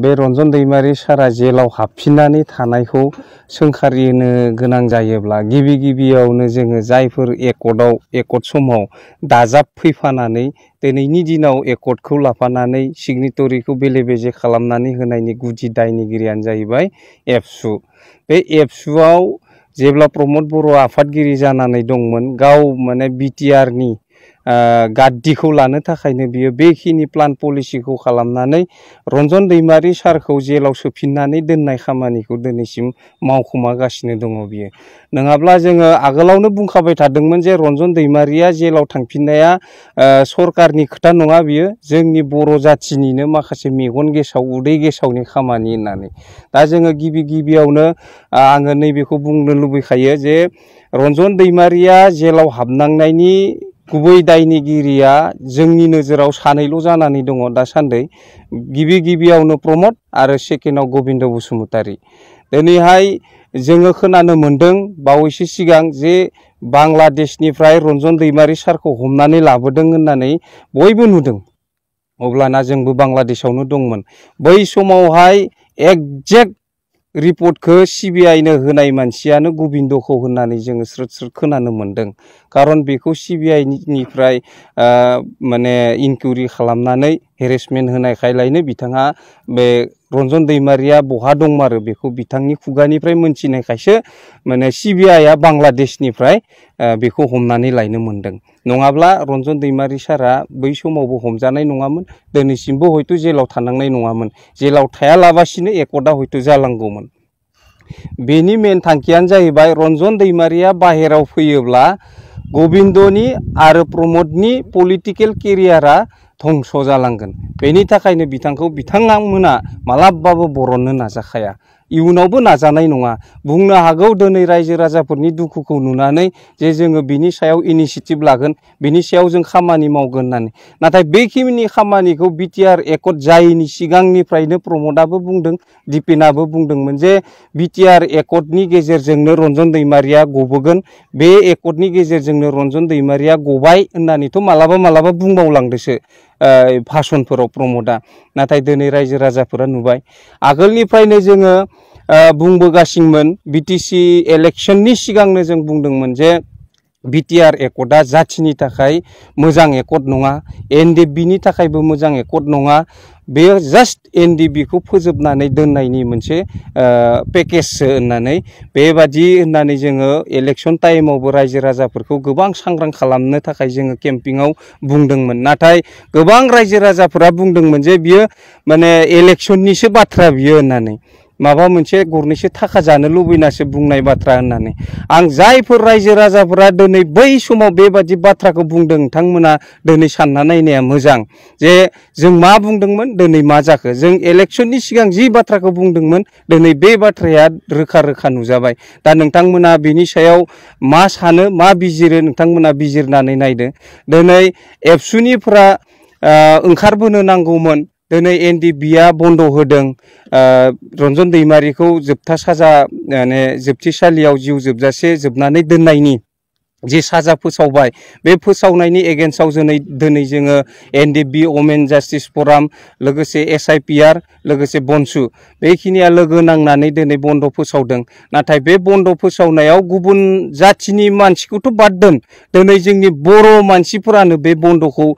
बे रन्जन दैमारि सारा जेलाव हाबफिननानै थानायखौ सोंखारिनो गोनां जायोब्ला गिबियावनो जोङो जायफोर एकर्ड समाव दाजाब फैफानानै दिनैनि दिनाव एकर्डखौ लाफानानै सिगनेटरिखौ बेले बेजे खालामनानै होनायनि गुदि दायनिगिरियानो जाहैबाय एबसु। बे एबसुआव जेब्ला प्रमद बर' आफादगिरि जानानै दंमोन गाव माने बिटिआरनि गाद्दिखौ लानो थाखायनो बियो बेखिनि प्लान पलिसिखौ खालामनानै रन्जन दैमारि सारखौ जेलाव सोफिननानै दोननाय खामानिखौ दिनैसिम मावखुमागासिनो दङ बियो। नङाब्ला जोङो आगोलावनो बुंखाबाय थादोंमोन जे रन्जन दैमारिया जेलाव थांफिननाया सरकारनि खोथा नङा, बियो जोंनि बर' जाथिनिनो माखासे मेगन गेसाव उदै गेसावनि खामानि होननानै। दा जोङो गिबियावनो आङो नैबेखौ बुंनो लुबैखायो जे रन्जन दैमारिया जेलाव हाबनांनायनि गुबै दायनिगिरिया जोंनि नोजोराव सानैल' जानानै दङ दासान्दि। गिबियावनो प्रमद आरो सेकेन्डआव गबिन्द बसुमतारी। दिनैहाय जोङो खोनानो मोन्दों बावैसो सिगां जे बांलादेशनिफ्राय रन्जन दैमारि सारखौ हमनानै लाबोदों होननानै बयबो नुदों। अब्लाना जोंबो बांलादेशआवनो दंमोन। बै समावहाय एक्जेक्ट रिपर्टखौ सिबिआइनो होनाय मानसियानो गबिन्दखौ होननानै जोङो स्रोद खोनानो मोन्दों। खारन बेखौ सिबिआइनिफ्राय माने इनकुइरि खालामनानै हेरेसमेन्ट होनायखायलायनो बिथाङा बे रन्जन दैमारिया बहा दंमारो बेखौ बिथांनि खुगानिफ्राय मोनथिनायखायसो माने सिबिआइआ बांलादेशनिफ्राय बेखौ हमनानै लायनो मोन्दों। नङाब्ला रन्जन दैमारि सारा बै समावबो हमजानाय नङामोन, दिनैसिमबो हयथ' जेलाव थानांनाय नङामोन। जेलाव थायालाबासिनो एकर्डआ हयथ' जालांगौमोन। बेनि मेन थांखियानो जाहैबाय रन्जन दैमारिया बाहेराव फैयोब्ला गबिन्दनि आरो प्रमदनि पलिटिकेल केरियारा धंस जालांगोन। बेनि थाखायनो बिथांमोना मालाबाबो बरननो नाजाखाया, इयुनावबो नाजानाय नङा। बुंनो हागौ दिनै रायजो राजाफोरनि दुखुखौ नुनानै जे जोङो बिनि सायाव इनिसियेटिभ लागोन, बिनि सायाव जों खामानि मावगोन होननानै। नाथाय बेखिनि खामानिखौ बिटिआर एकर्ड जायैनि सिगांनिफ्रायनो प्रमदाबो बुंदों, दिपेनाबो बुंदोंमोन जे बिटिआर एकर्डनि गेजेरजोंनो रन्जन दैमारिया गबोगोन। बे एकर्डनि गेजेरजोंनो रन्जन दैमारिया गबाय होननानैथ' मालाबा बुंबावलांदोसो भाषणफोराव प्रमदा। नाथाय दिनै रायजो राजाफोरा नुबाय। आगोलनिफ्रायनो जोङो बुंबोगासिनोमोन, बिटिसि इलेक्शननि सिगांनो जों बुंदोंमोन जे बिटिआर एकर्डआ जाथिनि थाखाय मोजां एकर्ड नङा, एनडिएफबिनि थाखायबो मोजां एकर्ड नङा। बेयो जास्ट एनडिएफबिखौ फोजोबनानै दोननायनि मोनसे पेकेजसो होननानै बेबादि होननानै जोङो इलेक्शन टाइमावबो रायजो राजाफोरखौ गोबां सांग्रां खालामनो थाखाय जोङो केम्पिंआव बुंदोंमोन। नाथाय गोबां रायजो राजाफोरा बुंदोंमोन जे बियो माने इलेक्शननिसो बाथ्रा बियो होननानै, माबा मोनसे गरनैसो थाखा जानो लुबैनासो बुंनाय बाथ्रा होननानै। आं जायफोर रायजो राजाफोरा दिनै बै समाव बेबादि बाथ्राखौ बुंदों बिथांमोना दिनै सानना नायनाया मोजां जे जों मा बुंदोंमोन, दिनै मा जाखो। जों इलेक्शननि सिगां जि बाथ्राखौ बुंदोंमोन दिनै बे बाथ्राया रोखा नुजाबाय। दा नोंथांमोना बेनि सायाव मा सानो, मा बिजिरो, नोंथांमोना बिजिरनानै नायदो। दिनै एबसुनिफ्रा ओंखारबोनो नांगौमोन, दिनै एनडिएफबिआ बन्द होदों। रन्जन दैमारिखौ जोबथा साजा माने जोबथेसालियाव जिउ जोबजासे जोबनानै दोननायनि जे साजा फोसावबाय, बे फोसावनायनि एगेन्स्टआव दिनै जोङो एनडिएफबि, अमेन जास्टिस फराम, लोगोसे एसआइपिआर, लोगोसे बनसु बेखिनिया लोगो नांनानै दिनै बन्द फोसावदों। नाथाय बे बन्द फोसावनायाव गुबुन जाथिनि मानसिखौथ' बाद दोन, दिनै जोंनि बर' मानसिफोरानो बे बन्दखौ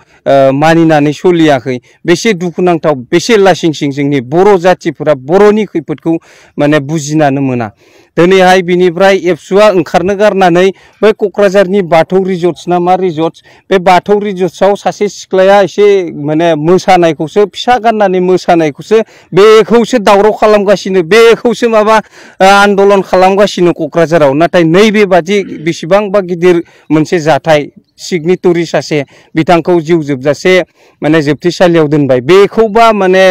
मानिनानै सोलियाखै। बेसे दुखुनांथाव, बेसे लासिंसिं जोंनि बर' जाथिफोरा बर'नि खैफोदखौ माने बुजिनानो मोना। दिनैहाय बिनिफ्राय एबसुआ ओंखारनो गारनानै बै क'क्राझारनि बाथौ रिजर्ट्स ना मा रिजर्ट्स, बे बाथौ रिजर्ट्सआव सासे सिख्लाया एसे माने मोसानायखौसो, फिसा गाननानै मोसानायखौसो, बेखौसो दावराव खालामगासिनो, बेखौसो माबा आन्दलन खालामगासिनो क'क्राझाराव। नाथाय नैबेबादि बेसेबांबा गिदिर मोनसे जाथाय, सिगनेटरि सासे बिथांखौ जिउ जोबजासे माने जोबथेसालियाव दोनबाय, बेखौबा माने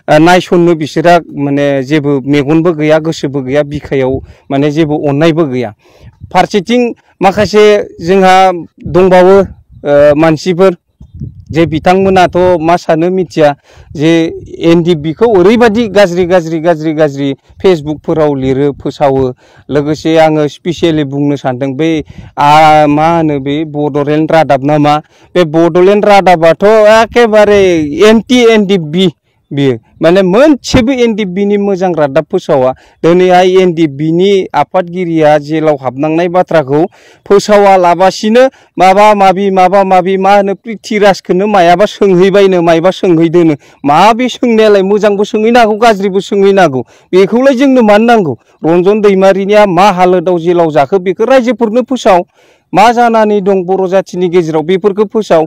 नायसननो बिसोरा माने जेबो मेगनबो गैया, गोसोबो गैया, बिखायाव माने जेबो अननायबो गैया। फारसेथिं माखासे जोंहा दंबावो मानसिफोर जे बिथांमोनाथ' मा सानो मिथिया, जे एनडिएफबिखौ ओरैबादि गाज्रि फेसबुकफोराव लिरो, फोसावो। लोगोसे आङो स्पेसियेलि बुंनो सानदों बै मा होनो बे बड'लेण्ड रादाब नामा, बे बड'लेण्ड रादाबाथ' एखेबारे एन्टि एनडिएफबि बियो माने मोनसेबो एनडिएफबिनि मोजां रादाब फोसावा दिनैहाय एनडिएफबिनि आफादगिरिया जेलाव हाबनांनाय बाथ्राखौ फोसावा लाबासिनो माबा माबि मा होनो पृथ्वीराजखौनो मायाबा सोंहैबायनो मायबा सोंहैदोनो माबे सोंनायालाय मोजांबो सोंहैनो हागौ गाज्रिबो सोंहैनो हागौ बेखौलाय जोंनो मानो नांगौ रन्जन दैमारिनिया मा हालोदाव जेलाव जाखो बेखौ रायजोफोरनो फोसाव मा जानानै दं बर' जाथिनि गेजेराव बेफोरखौ फोसाव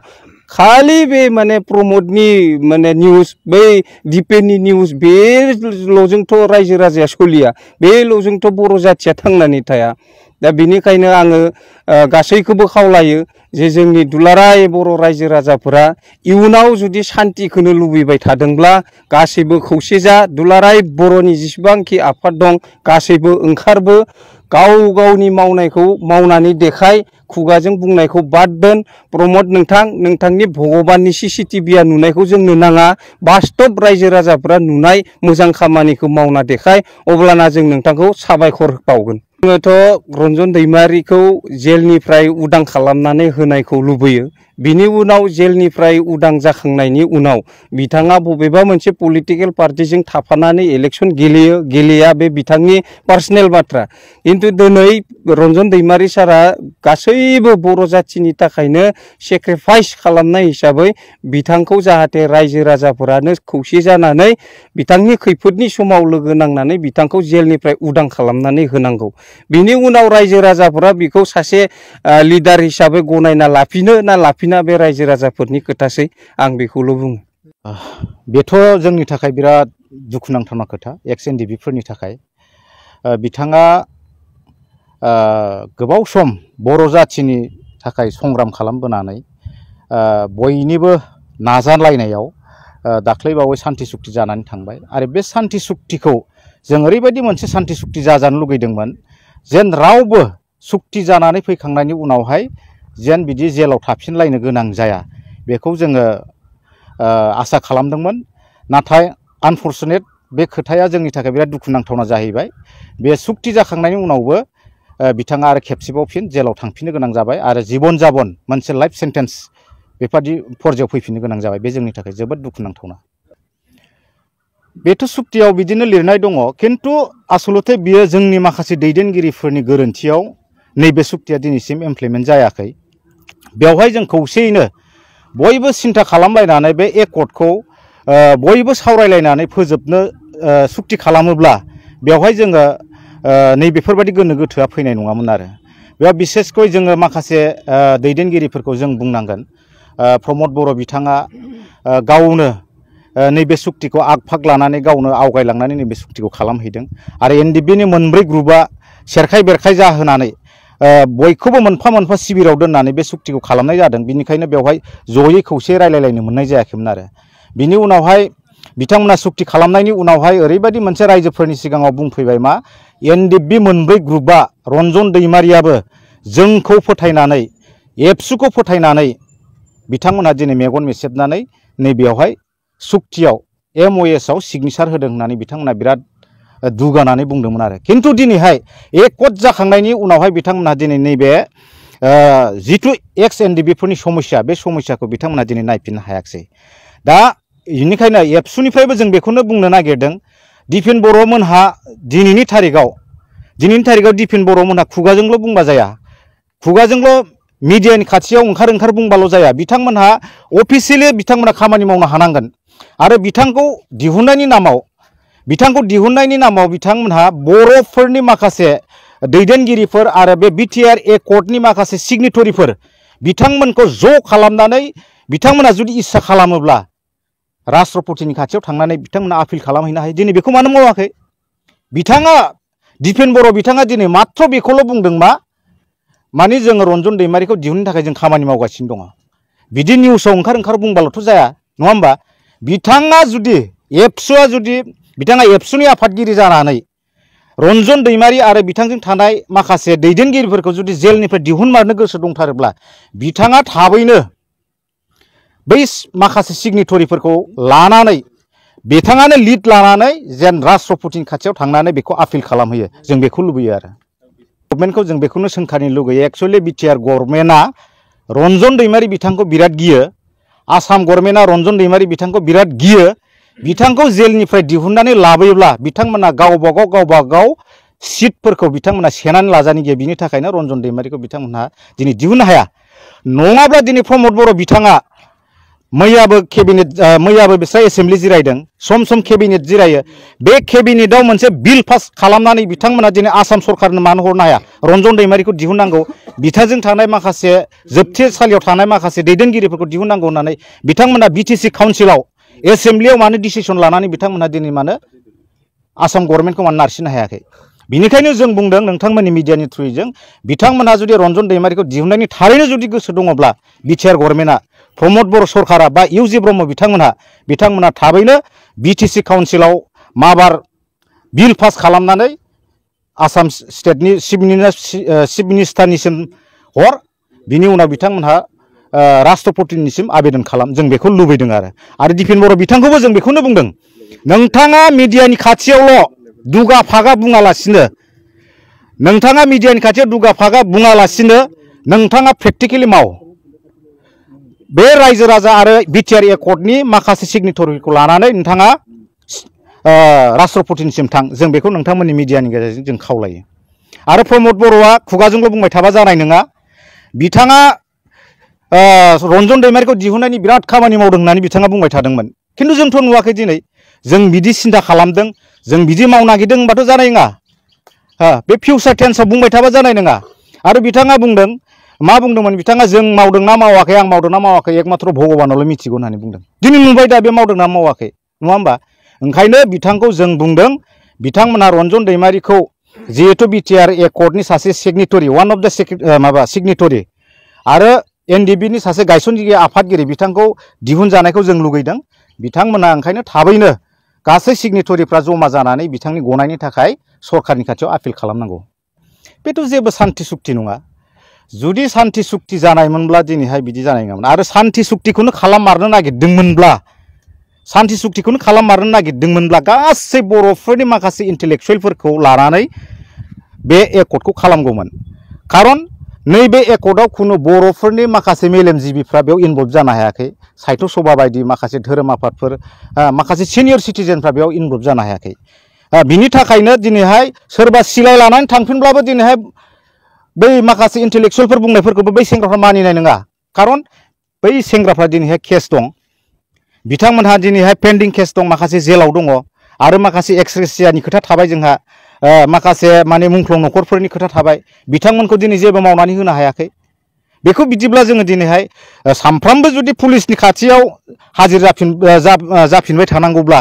खालि बे माने प्रमदनि माने निउस बै दिपेननि निउस बेल'जोंथ' रायजो राजाया सोलिया बेल'जोंथ' बर' जाथिया थांनानै थाया दा बेनिखायनो आङो गासैखौबो खावलायो जे जोंनि दुलाराय बर' रायजो राजाफोरा इयुनाव जुदि शान्तिखौनो लुबैबाय थादोंब्ला गासैबो खौसे जा दुलाराय बर'नि जेसेबांखि आफाद दं गासैबो ओंखारबो गाव गावनि मावनायखौ मावनानै देखाय खुगाजों बुंनायखौ बाद दोन प्रमद नोंथांनि भगबाननि सीसीटीवीआ नुनायखौ जोंनो नाङा बास्तब रायजो राजाफोरा नुनाय मोजां खामानिखौ मावना देखाय अब्लाना जों नोंथांखौ साबायखर बावगोन जोङोथ' रन्जन दैमारिखौ जेलनिफ्राय उदां खालामनानै होनायखौ लुबैयो बिनि उनाव जेलनिफ्राय उदां जाखांनायनि उनाव बिथाङा बबेबा मोनसे पलिटिकेल पार्टीजों थाफानानै इलेक्शन गेलेया बे बिथांनि पार्सनेल बाथ्रा किन्तु दिनै रन्जन दैमारि सारा गासैबो बर' जाथिनि थाखायनो सेक्रिफाइस खालामनाय हिसाबै बिथांखौ जाहाथे रायजो राजाफोरानो खौसे जानानै बिथांनि खैफोदनि समाव लोगो नांनानै बिथांखौ जेलनिफ्राय उदां खालामनानै होनांगौ बिनि उनाव रायजो राजाफोरा बिखौ सासे लिडार हिसाबै गनायना लाफिनो ना लाफिना बे रायजो राजाफोरनि खोथासै आं बेखौल' बुङो बेथ' जोंनि थाखाय बिराद दुखुनांथावना खोथा एक्स एनडिएफबिफोरनि थाखाय बिथाङा गोबाव सम बर' जाथिनि थाखाय संग्राम खालामबोनानै बयनिबो नाजालायनायाव दाख्लैबावै सान्ति सुक्ति जानानै थांबाय आरो बे सान्ति सुक्तिखौ जों ओरैबायदि मोनसे सान्ति सुक्ति जाजानो लुगैदोंमोन जेन रावबो सुक्ति जानानै फैखांनायनि उनावहाय जेन बिदि जेलाव थाफिनलायनो गोनां जाया बेखौ जोङो आसा खालामदोंमोन नाथाय आनफर्चुनेट बे खोथाया जोंनि थाखाय बिराद दुखुनांथावना जाहैबाय बे सुक्ति जाखांनायनि उनावबो बिथाङा आरो खेबसेबाव फिन जेलाव थांफिननो गोनां जाबाय आरो जीवन जाबन मोनसे लाइफ सेन्टेन्स बेबादि पर्यायाव फैफिननो गोनां जाबाय बे जोंनि थाखाय जोबोद दुखुनांथावना बेथ' सुक्तियाव बिदिनो लिरनाय दङ किन्तु आसलते बियो जोंनि माखासे दैदेनगिरिफोरनि गोरोन्थियाव नैबे सुक्तिया दिनैसिम इमप्लिमेन्ट जायाखै बेवहाय जों खौसेयैनो बयबो सिन्था खालामलायनानै बे एकर्डखौ बयबो सावरायलायनानै फोजोबनो सुक्ति खालामोब्ला बेवहाय जोङो नैबेफोरबायदि गोनो गोथोआ फैनाय नङामोन आरो बेयाव बिसेसकै जोङो माखासे दैदेनगिरिफोरखौ जों बुंनांगोन प्रमद बर' बिथाङा गावनो नैबे सुक्तिखौ आगफाग लानानै गावनो आवगायलांनानै नैबे सुक्तिखौ खालामहैदों आरो एनडिएफबिनि मोनब्रै ग्रुपआ सेरखाय बेरखाय जाहोनानै बयखौबो मोनफा मोनफा शिबिराव दोननानै बे सुक्तिखौ खालामनाय जादों बिनिखायनो बेवहाय जयै खौसे रायलायलायनो मोननाय जायाखैमोन आरो बिनि उनावहाय बिथांमोना सुक्ति खालामनायनि उनावहाय ओरैबायदि मोनसे रायजोफोरनि सिगाङाव बुंफैबाय मा एनडिएफबि मोनब्रै ग्रुपआ रन्जन दैमारियाबो जोंखौ फोथायनानै एबसुखौ फोथायनानै बिथांमोनहा दिनै मेगन मेसेबनानै नैबेयावहाय सुक्तियाव MOSआव सिगनेचार होदों होननानै बिथांमोना बिराद दुगानानै बुंदोंमोन आरो किन्तु दिनैहाय एकट जाखांनायनि उनावहाय बिथांमोनहा दिनै नैबे जिथु एक्स एनडिएफबिफोरनि समस्या बे समस्याखौ बिथांमोनहा दिनै नायफिननो हायाखिसै दा बेनिखायनो एबसुनिफ्रायबो जों बेखौनो बुंनो नागिरदों दिपेन बर'मोनहा दिनैनि तारिखाव दिपेन बर'मोनहा खुगाजोंल' बुंबा जाया खुगाजोंल' मिडियानि खाथियाव ओंखार बुंबाल' जाया बिथांमोनहा अफिसियेलि बिथांमोनहा खामानि मावनो हानांगोन आरो बिथांखौ दिहुननायनि नामाव बिथांमोनहा बर'फोरनि माखासे दैदेनगिरिफोर आरो बे बिटिआर एकर्डनि माखासे सिगनेटरिफोर बिथांमोनखौ ज' खालामनानै बिथांमोनहा जुदि इस्सा खालामोब्ला राष्ट्रपतिनि खाथियाव थांनानै बिथांमोना आपिल खालामहैनो हायो दिनै बेखौ मानो मावाखै बिथाङा दिपेन बर' बिथाङा दिनै मात्र बेखौल' बुंदों मा माने जोङो रन्जन दैमारिखौ दिहुननो थाखाय जों खामानि मावगासिनो दङ बिदि निउसाव ओंखार बुंबाल'थ' जाया नङा होमबा बिथाङा जुदि बिथाङा एबसुनि आफादगिरि जानानै रन्जन दैमारि आरो बिथांजों थानाय माखासे दैदेनगिरिफोरखौ जुदि जेलनिफ्राय दिहुनमारनो गोसो दंथारोब्ला बिथाङा थाबैनो बै माखासे सिगनेटरिफोरखौ लानानै बिथाङानो लिड लानानै जेन राष्ट्रपतिनि खाथियाव थांनानै बेखौ आपिल खालामहैयो जों बेखौ लुबैयो आरो गभर्नमेन्टखौ जों बेखौनो सोंखारनो लुगैयो एक्चुअलि बिटिआर गभर्नमेन्टआ रन्जन दैमारि बिथांखौ बिराद गियो आसाम गभर्नमेन्टआ रन्जन दैमारि बिथांखौ बिराद गियो बिथांखौ जेलनिफ्राय दिहुननानै लाबोयोब्ला बिथांमोना गावबा गाव सिटफोरखौ बिथांमोना सेनानै लाजानो गैया। बिनि थाखायनो रन्जन दैमारिखौ बिथांमोनहा दिनै दिहुननो हाया। नङाब्ला दिनै प्रमद बर' बिथाङा मैयाबो बिस्रा एसेम्बलि जिरायदों, सम सम केबिनेट जिरायो। बे केबिनेटआव मोनसे बिल पास खालामनानै बिथांमोना दिनै आसाम सरकारनो मानो हरनो हाया? रन्जन दैमारिखौ दिहुननांगौ, बिथांजों थानाय माखासे जोबथेसालियाव थानाय माखासे दैदेनगिरिफोरखौ दिहुननांगौ होननानै बिथांमोना बिटिसि काउन्सिलाव एसेम्बलियाव मानो डिसिसन लानानै बिथांमोना दिनै मानो आसाम गभर्नमेन्टखौ मानो नारसिननो हायाखै? बिनिखायनो जों बुंदों नोंथांमोननि मिडियानि थ्रुयैजों बिथांमोनहा जुदि रन्जन दैमारिखौ दिहुननायनि थारैनो जुदि गोसो दङब्ला बिटिआर गभर्नमेन्टआ, प्रमद बर' सरकारा बा इउजि ब्रह्म बिथांमोनहा थाबैनो बिटिसि काउन्सिलाव माबार बिल पास खालामनानै आसाम स्टेटनि चिफ मिनिस्टारनिसिम हर, बिनि उनाव बिथांमोनहा राष्ट्रपतिनिसिम आवेदन खालाम। जों बेखौ लुबैदों आरो दिपेन बर' बिथांखौबो जों बेखौनो बुंदों, नोंथाङा मिडियानि खाथियावल' दुगा फागा बुङालासिनो, नोंथाङा मिडियानि खाथियाव दुगा फागा बुङालासिनो नोंथाङा प्रेक्टिकेलि माव। बे रायजो राजा आरो बिटिआर एकर्डनि माखासे सिगनेटरिखौ लानानै नोंथाङा राष्ट्रपतिनिसिम थां। जों बेखौ नोंथांमोननि मिडियानि गेजेरजों जों खावलायो। आरो प्रमद बर'आ खुगाजोंल' बुंबाय थाबा जानाय नङा। बिथाङा रन्जन दैमारिखौ दिहुननायनि बिराद खामानि मावदों होननानै बिथाङा बुंबाय थादोंमोन, खिन्थु जोंथ' नुवाखै। दिनै जों बिदि सिन्था खालामदों, जों बिदि मावनो नागिरदों होनबाथ' जानाय नङा। बे फिउचार टेन्सआव बुंबाय थाबा जानाय नङा। आरो बिथाङा बुंदों, मा बुंदोंमोन बिथाङा? जों मावदों ना मावाखै, आं मावदों ना मावाखै एकमात्र भगबानाल' मिथिगौ होननानै बुंदों। दिनै नुबाय दा बे मावदों ना मावाखै, नङा होमबा? ओंखायनो बिथांखौ जों बुंदों, बिथांमोनहा रन्जन दैमारिखौ जिहेतु बिटिआर एकर्डनि सासे सिगनेटरि, वान अफ द सिगनेटरि आरो एनडिबिनि सासे गायसनगिरि आफादगिरि, बिथांखौ दिहुनजानायखौ जों लुगैदों। बिथांमोना ओंखायनो थाबैनो गासै सिगनेटरिफ्रा जमा जानानै बिथांनि गनायनि थाखाय सरकारनि खाथियाव आपिल खालामनांगौ। बेथ' जेबो सान्थि सुक्ति नङा। जुदि सान्थि सुक्ति जानायमोनब्ला दिनैहाय बिदि जानाय नङामोन। आरो सान्थि सुक्तिखौनो खालाममारनो नागिरदोंमोनब्ला गासै बर'फोरनि माखासे इन्टेलेक्सुवेलफोरखौ लानानै बे एकर्डखौ खालामगौमोन। खारन नैबे एकर्डआव खुनु बर'फोरनि माखासे मेलेमजिबिफ्रा बेयाव इनभल्भ जानो हायाखै। साहित्य सभा बायदि माखासे धोरोम आफादफोर, माखासे सिनियर सिटिजेनफ्रा बेयाव इनभल्भ जानो हायाखै। बिनि थाखायनो दिनैहाय सोरबा सिलाय लानानै थांफिनब्लाबो दिनैहाय बै माखासे इन्टेलेक्सुवेलफोर बुंनायफोरखौबो बै सेंग्राफ्रा मानिनाय नङा। खारन बै सेंग्राफ्रा दिनैहाय केस दं, बिथांमोनहा दिनैहाय पेन्डिं केस दं, माखासे जेलाव दङ। आरो माखासे एक्सग्रेसियानि खोथा थाबाय, जोंहा माखासे माने मुंख्लं न'खरफोरनि खोथा थाबाय। बिथांमोनखौ दिनै जेबो मावनानै होनो हायाखै। बेखौ बिदिब्ला जोङो दिनैहाय सानफ्रामबो जुदि पुलिसनि खाथियाव हाजिर जाफिनबाय थानांगौब्ला,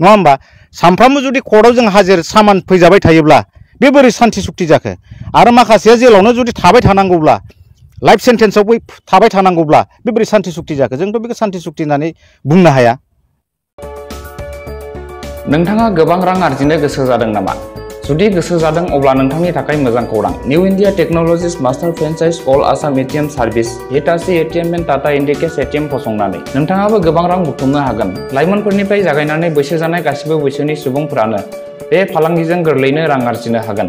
नङा होमबा? सानफ्रामबो जुदि कर्टआव जों हाजिर सामान फैजाबाय थायोब्ला बे बोरै सान्थि सुक्ति जाखो? आरो माखासेया जेलावनो जुदि थाबाय थानांगौब्ला, लाइफ सेन्टेन्सआव थाबाय थानांगौब्ला बे बोरै सान्थि सुक्ति जाखो? जोंथ' बेखौ सान्थि सुक्ति होननानै बुंनो हाया। नोंथाङा गोबां रां आरजिनो गोसो जादों नामा? जुदि गोसो जादों अब्ला नोंथांनि थाखाय मोजां खौरां। New India Technologies master franchise all Assam ATM service Hitachi ATM and Tata Indicash ATM फसंनानै नोंथाङाबो गोबां रां बुथुमनो हागोन। लाइमोनफोरनिफ्राय जागायनानै बैसो जानाय गासिबो बैसोनि सुबुंफोरानो बे फालांगिजों गोरलैनो रां आरजिनो हागोन।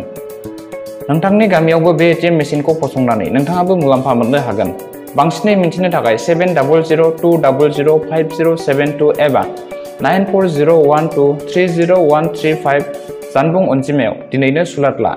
नोंथांनि गामियावबो बे एटिएम मेसिनखौ फसंनानै नोंथाङाबो मुलाम्फा मोननो हागोन। बांसिनै मिन्थिनो थाखाय 7002005072 एबा 9401230135 जानबुं अनजिमायाव दिनैनो सुलाद ला।